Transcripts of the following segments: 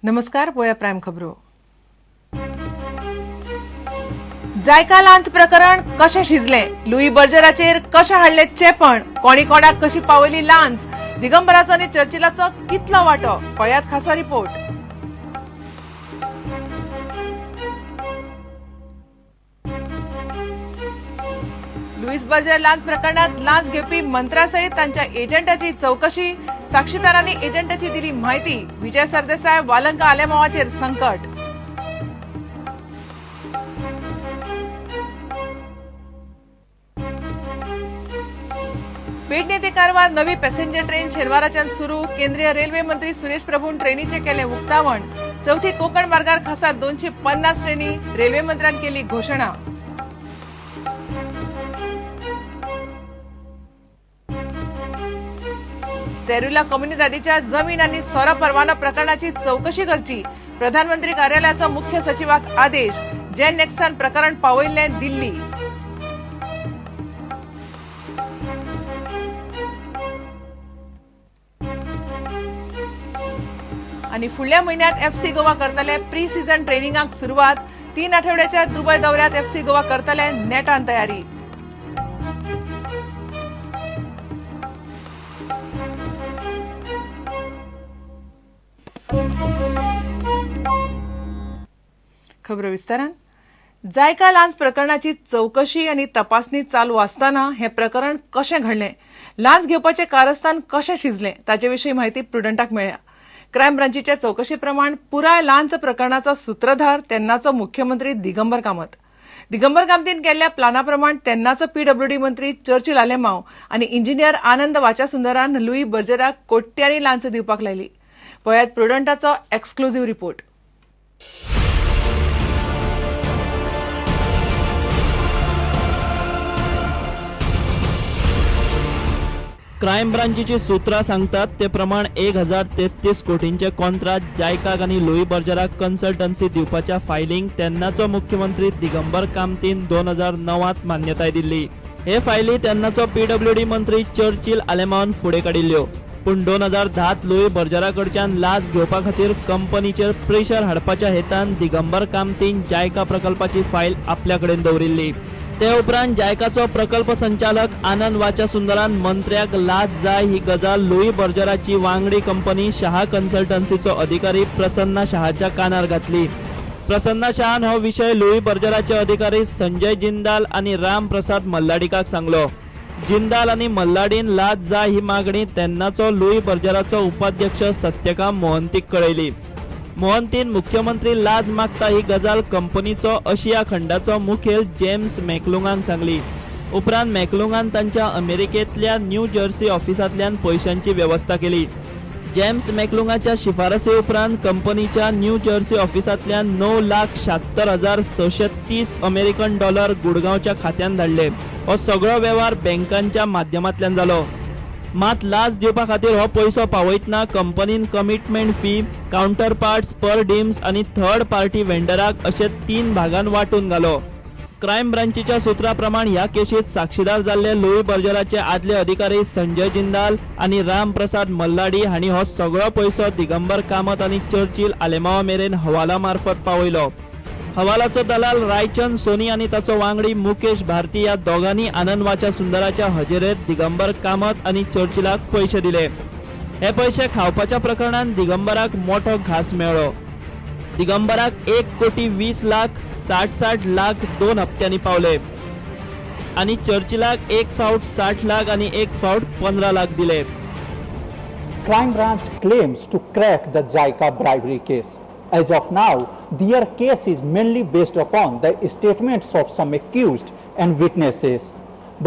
नमस्कार, पळोवया प्रायम खबरो. जायका लांच प्रकरण कशें शिजलें, लुई बर्जराचेर कशें हाडलें चेपण, कोणी कोणाक कशी पावयली लांच, दिगंबराचो आनी चर्चिलाचो कितलो वांटो, पळयात खासा रिपोर्ट. लुईस बर्जर लांच प्रकरणात लांच घेवपी मंत्र्यासहित तांच्या एजंटाची चौकशी, साक्षीदारांनी एजंटाची दिली माहिती. विजय सरदेसाय, वालंका आलेमावाचेर संकट. पेडणे ते कारवार नवी पॅसेंजर ट्रेन शेनवाराच्यान सुरू. केंद्रीय रेल्वे मंत्री सुरेश प्रभून ट्रेनीचे केले उक्तावण. चौथी कोकण मार्गार खासा 250 ट्रेनी, रेल्वे मंत्र्यान केली घोषणा. सेरुला कोमुनिदादीच्या जमीन आणि सोरा परवाना प्रकरणाची चौकशी करची, प्रधानमंत्री कार्यालयाचा मुख्य सचिवाक आदेश. जेन नेक्सान प्रकरण पावयिल्लें दिल्ली. आणि फुडल्या म्हयन्यात एफसी गोवा करतले प्री सीझन ट्रेनिंगाक सुरवात. 3 आठवड्याच्या दुबय दौऱ्यात एफसी गोवा करतले नेटान तयारी. खबर विस्तारान. जायका लांच प्रकरणाची चौकशी आनी तपासणी चालू आसतना हें प्रकरण कशें घडलें, लांच घेवपाचें कारस्थान कशें शिजलें, ताचे विशीं माहिती प्रुडंटाक मेळ्ळ्या. क्रायम ब्रांचीच्या चौकशी प्रमाण पुराय लांच प्रकरणाचो सूत्रधार तेन्नाचो मुख्यमंत्री दिगंबर कामत. दिगंबर कामतीन केल्ल्या प्लाना प्रमाण तेन्नाचो पीडब्ल्यूडी मंत्री चर्चिल आलेमाव आनी इंजिनियर आनंद वाचासुंदरान लुई बर्जराक कोट्यांनी लांच दिवपाक लायली. पळयात प्रुडंटाचो एक्सक्लुझिव्ह रिपोर्ट. क्रायम ब्रांचीची सूत्रां सांगतात ते प्रमाण 1033 कोटींचे कॉन्ट्राक्ट जायकाक आनी लुई बर्जराक कन्सल्टन्सी दिवपाच्या फायलींक तेन्नाचो मुख्यमंत्री दिगंबर कामतीन 2009 मान्यताय दिल्ली. हे फायली तेन्नाचो पीडब्ल्यूडी मंत्री चर्चिल आलेमावन फुडें काडिल्ल्यो. पूण 2010 लुई बर्जरा कडच्यान लाच घेवपा खातीर कंपनीचेर प्रेशर हाडपाच्या हेतान दिगंबर कामतीन जायका प्रकल्पाची फायल आपल्या कडेन दवरिल्ली. ते उपरांत जायकाचो प्रकल्प संचालक आनंद वाचा सुंदरान मंत्र्याक लाच जाय ही गजाल लुई बर्जराची वांगडी कंपनी शहा कन्सल्टन्सीचो अधिकारी प्रसन्ना शहाच्या कानार घातली. प्रसन्ना शहान हो विशय लुई बर्जराचे अधिकारी संजय जिंदाल आनी राम प्रसाद मल्लाडीकाक सांगलो. जिंदाल आनी मल्लाडीन लाच जाय ही मागणी तेन्नाचो लुई बर्जराचो उपाध्यक्ष सत्यकाम मोहंतीक कळयली. मोहंतीन मुख्यमंत्री लाच मागता ही गजाल कंपनीचो आशिया खंडाचो मुखेल जेम्स मॅकलुंगान सांगली. उपरांत मॅकलुंगान तांच्या अमेरिकेंतल्या न्यू जर्सी ऑफिसांतल्यान पयशांची वेवस्था केली. जेम्स मॅकलुंगाच्या शिफारसी उपरांत कंपनीच्या न्यू जर्सी ऑफिसांतल्यान 9,76,630 अमेरिकन डॉलर गुडगांवच्या खात्यान धाडले. हो सगळो वेव्हार बँकांच्या माध्यमांतल्यान जालो. मात लाच दिवपा खातीर हो पयसो पावयतना कंपनीन commitment fee, counter parts per diems आनी थर्ड पार्टी वेंडराक अशे 3 भागान वांटून घालो. क्रायम ब्रांचीच्या सूत्रा प्रमाण ह्या केशीत साक्षीदार जाल्ले लुई बर्जराचे आदले अधिकारी संजय जिंदाल आनी राम प्रसाद मल्लाडी हांणी हो सगळो पयसो दिगंबर कामत आनी चर्चिल आलेमावा मेरेन हवाला मार्फत पावयलो. हवालाचो दलाल रायचंद सोनी आनी ताचो वांगडी मुकेश भारती ह्या दोगांनी आनंद वाचा सुंदराच्या हजेरेत दिगंबर कामत आनी चर्चिलाक पयशे दिले. हे पयशे खावपाच्या प्रकरणान दिगंबराक मोठो घास मेळ्ळो. दिगंबराक 1,20,60,60,00,000 2 हप्त्यांनी पावले आनी चर्चिलाक 1 फावट 60 लाख आनी 1 फावट 15 लाख दिले. Crime branch claims to crack the JICA bribery case. As of now, their case is mainly based upon the statements of some accused and witnesses.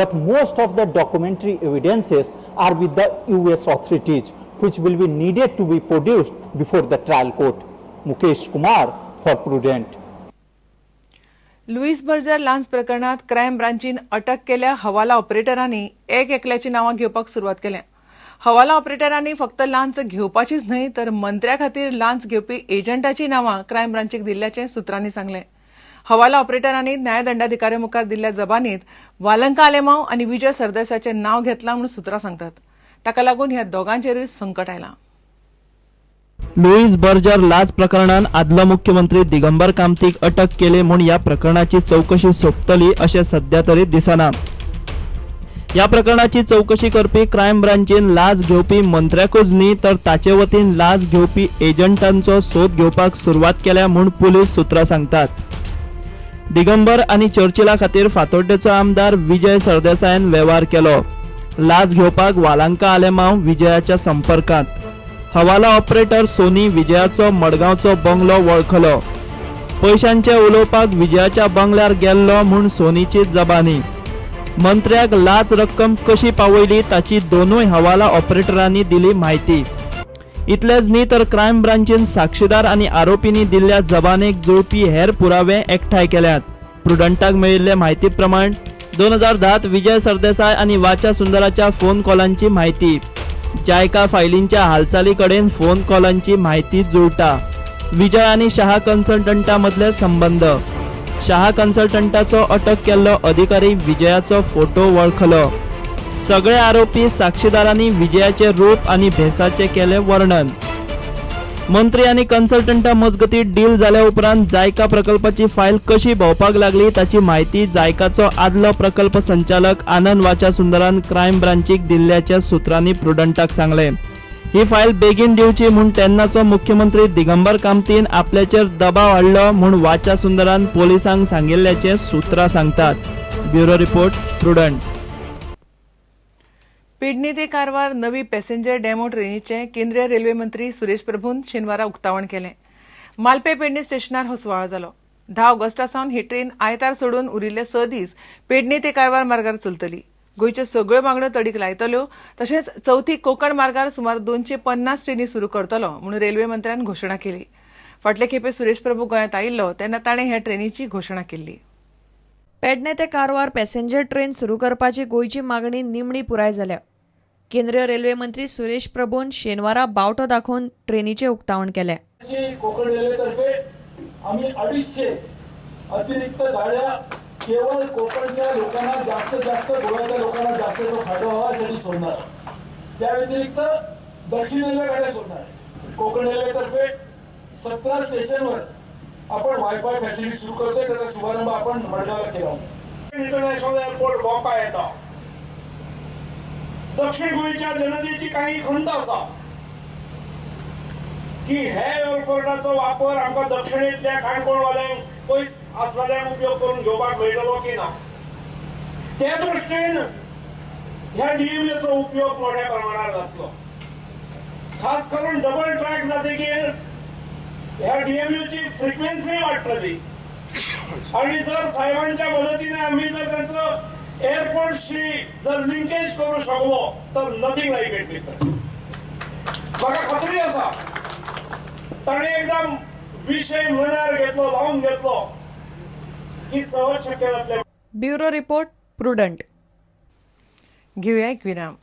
But most of the documentary evidences are with the US authorities, which will be needed to be produced before the trial court. Mukesh Kumar for Prudent. Louis Berger लांच प्रकरणात crime ब्रांचीन अटक केल्या हवाला ऑपरेटरांनी एक एकल्याची नांवां घेवपाक सुरवात केल्या. हवाला ऑपरेटरांनी फक्त लांच घेवपाचीच न्हय तर मंत्र्या खातीर लांच घेवपी एजंटाची नांवां क्रायम ब्रांचीक दिल्ल्याचें सूत्रांनी सांगलें. हवाला ऑपरेटरांनी न्यायदंडाधिकाऱ्या मुखार दिल्ल्या जबानीत वालंका आलेमाव आनी विजय सरदेसाचें नांव घेतलां म्हूण सूत्रां सांगतात. ताका लागून ह्या दोगांचेरूय संकट आयलां. लुईस बर्जर लाच प्रकरणान आदलो मुख्यमंत्री दिगंबर कामतीक अटक केली म्हूण ह्या प्रकरणाची चवकशी सोंपतली अशें सध्या तरी दिसना. ह्या प्रकरणाची चवकशी करपी क्रायम ब्रांचीन लाच घेवपी मंत्र्याकूच न्ही तर ताचे वतीन लाच घेवपी एजंटांचो सोद घेवपाक सुरवात केल्या म्हूण पुलीस सुत्रां सांगतात. दिगंबर आनी चर्चिला खातीर फातोड्डेचो आमदार विजय सरदेसायान वेव्हार केलो. लाच घेवपाक वालांका आलेमांव विजयाच्या संपर्कांत. हवाला ऑपरेटर सोनी विजयाचो मडगांवचो बंगलो वळखलो. पयशांचे उलोवपाक विजयाच्या बंगल्यार गेल्लो म्हूण सोनीची जबानी. मंत्र्याक लाच रक्कम कशी पावयली ताची दोनूय हवाला ऑपरेटरांनी दिली म्हायती. इतलेंच न्ही तर क्रायम ब्रांचीन साक्षीदार आनी आरोपींनी दिल्ल्या जबानेक जुळपी हेर पुरावे एकठांय केल्यात. प्रुडंटाक मेळिल्ले म्हायती प्रमाण 2010 विजय सरदेसाय आनी वाचा सुंदराच्या फोन कॉलांची म्हायती, जायका फायलींच्या हालचाली कडेन फोन कॉलांची म्हायती जुळटा. विजय आनी शहा कन्सल्टंटा मदले संबंद, शहा कन्सल्टंटाचो अटक केल्लो अधिकारी विजयाचो फोटो वळखलो. सगळे आरोपी साक्षीदारांनी विजयाचे रूप आनी भेसाचे केले वर्णन. मंत्री आनी कन्सल्टंटा मजगती डील जाल्या उपरांत जायका प्रकल्पाची फायल कशी भोंवपाक लागली ताची म्हायती जायकाचो आदलो प्रकल्प संचालक आनंद वाचा सुंदरान क्रायम ब्रांचीक दिल्ल्याच्या सुत्रांनी प्रुडंटाक सांगलें. ही फायल बेगीन दिवची म्हूण तेन्नाचो मुख्यमंत्री दिगंबर कामतीन आपल्याचेर दबाव हाडलो म्हूण वाचा सुंदरान पोलिसांक सांगिल्ल्याचें सुत्रां सांगतात. Bureau report, Prudent. Pedne ते कारवार नवी पॅसेंजर डेमो ट्रेनीचें केंद्रीय रेल्वे मंत्री सुरेश प्रभून शेनवारा उक्तावण केलें. मालपे पेडणे स्टेशनार हो सुवाळो जालो. 10 ऑगस्टा सावन ही ट्रेन आयतार सोडून उरिल्ले 6 दीस पेडणे ते कारवार मार्गार चलतली. गोंयच्यो सगळ्यो मागण्यो तडीक लायतल्यो तशेंच चवथी कोंकण मार्गार सुमार 250 ट्रेनी सुरू करतलो म्हूण रेल्वे मंत्र्यान घोशणा केली. फाटले खेपे सुरेश प्रभू गोंयांत आयिल्लो तेन्ना ताणें ह्या ट्रेनीची घोशणा केल्ली. पेडणे ते कारवार पॅसेंजर ट्रेन सुरू करपाची गोंयची मागणी निमणी पुराय जाल्या. केंद्रीय रेल्वे मंत्री सुरेश प्रभून शेनवारा बावटो दाखोवन ट्रेनीचें उक्तावण केलें. कोकण रेल्वेतर्फे आम्ही 250 अतिरिक्त गाड्या केवळ कोकणच्या लोकांना जास्त जास्त गोव्याच्या लोकांना जास्त जो फायदा व्हावा यासाठी सोडणार. त्या व्यतिरिक्त दक्षिण रेल्वे गाड्या सोडणार. कोकण रेल्वेतर्फे 17 स्टेशनवर आपण वायफाय फॅसिलिटी सुरू करतोय. त्याचा शुभारंभ आपण मडगावला केला. इंटरनॅशनल एअरपोर्ट गोंपा येता. दक्षिण गोंयच्या जनतेची काही खंत आसा की हे एअरपोर्टाचो वापर आमकां दक्षिणेंतल्या काणकोणवाल्यांक पयस आसलेल्यांक उपयोग करून घेवपाक मेळटलो की ना. त्या दृश्टीन ह्या डीएमएचो उपयोग मोठ्या प्रमाणात जातलो. खास करून डबल ट्रॅक जातकीर ह्या डीएमयूची फ्रिक्वेन्सी वाडटली आणि जर साहेबांच्या मदतीने आम्ही जर त्यांचं एअरपोर्टशी जर लिंकेज करू शकलो तर नथिंग लाईक it. Sir, म्हाका खात्री आसा ताणें एकदम विशय मनार घेतलो, लावन घेतलो की सहज शक्य जातलें. Bureau report, Prudent. घेऊया एक विराम.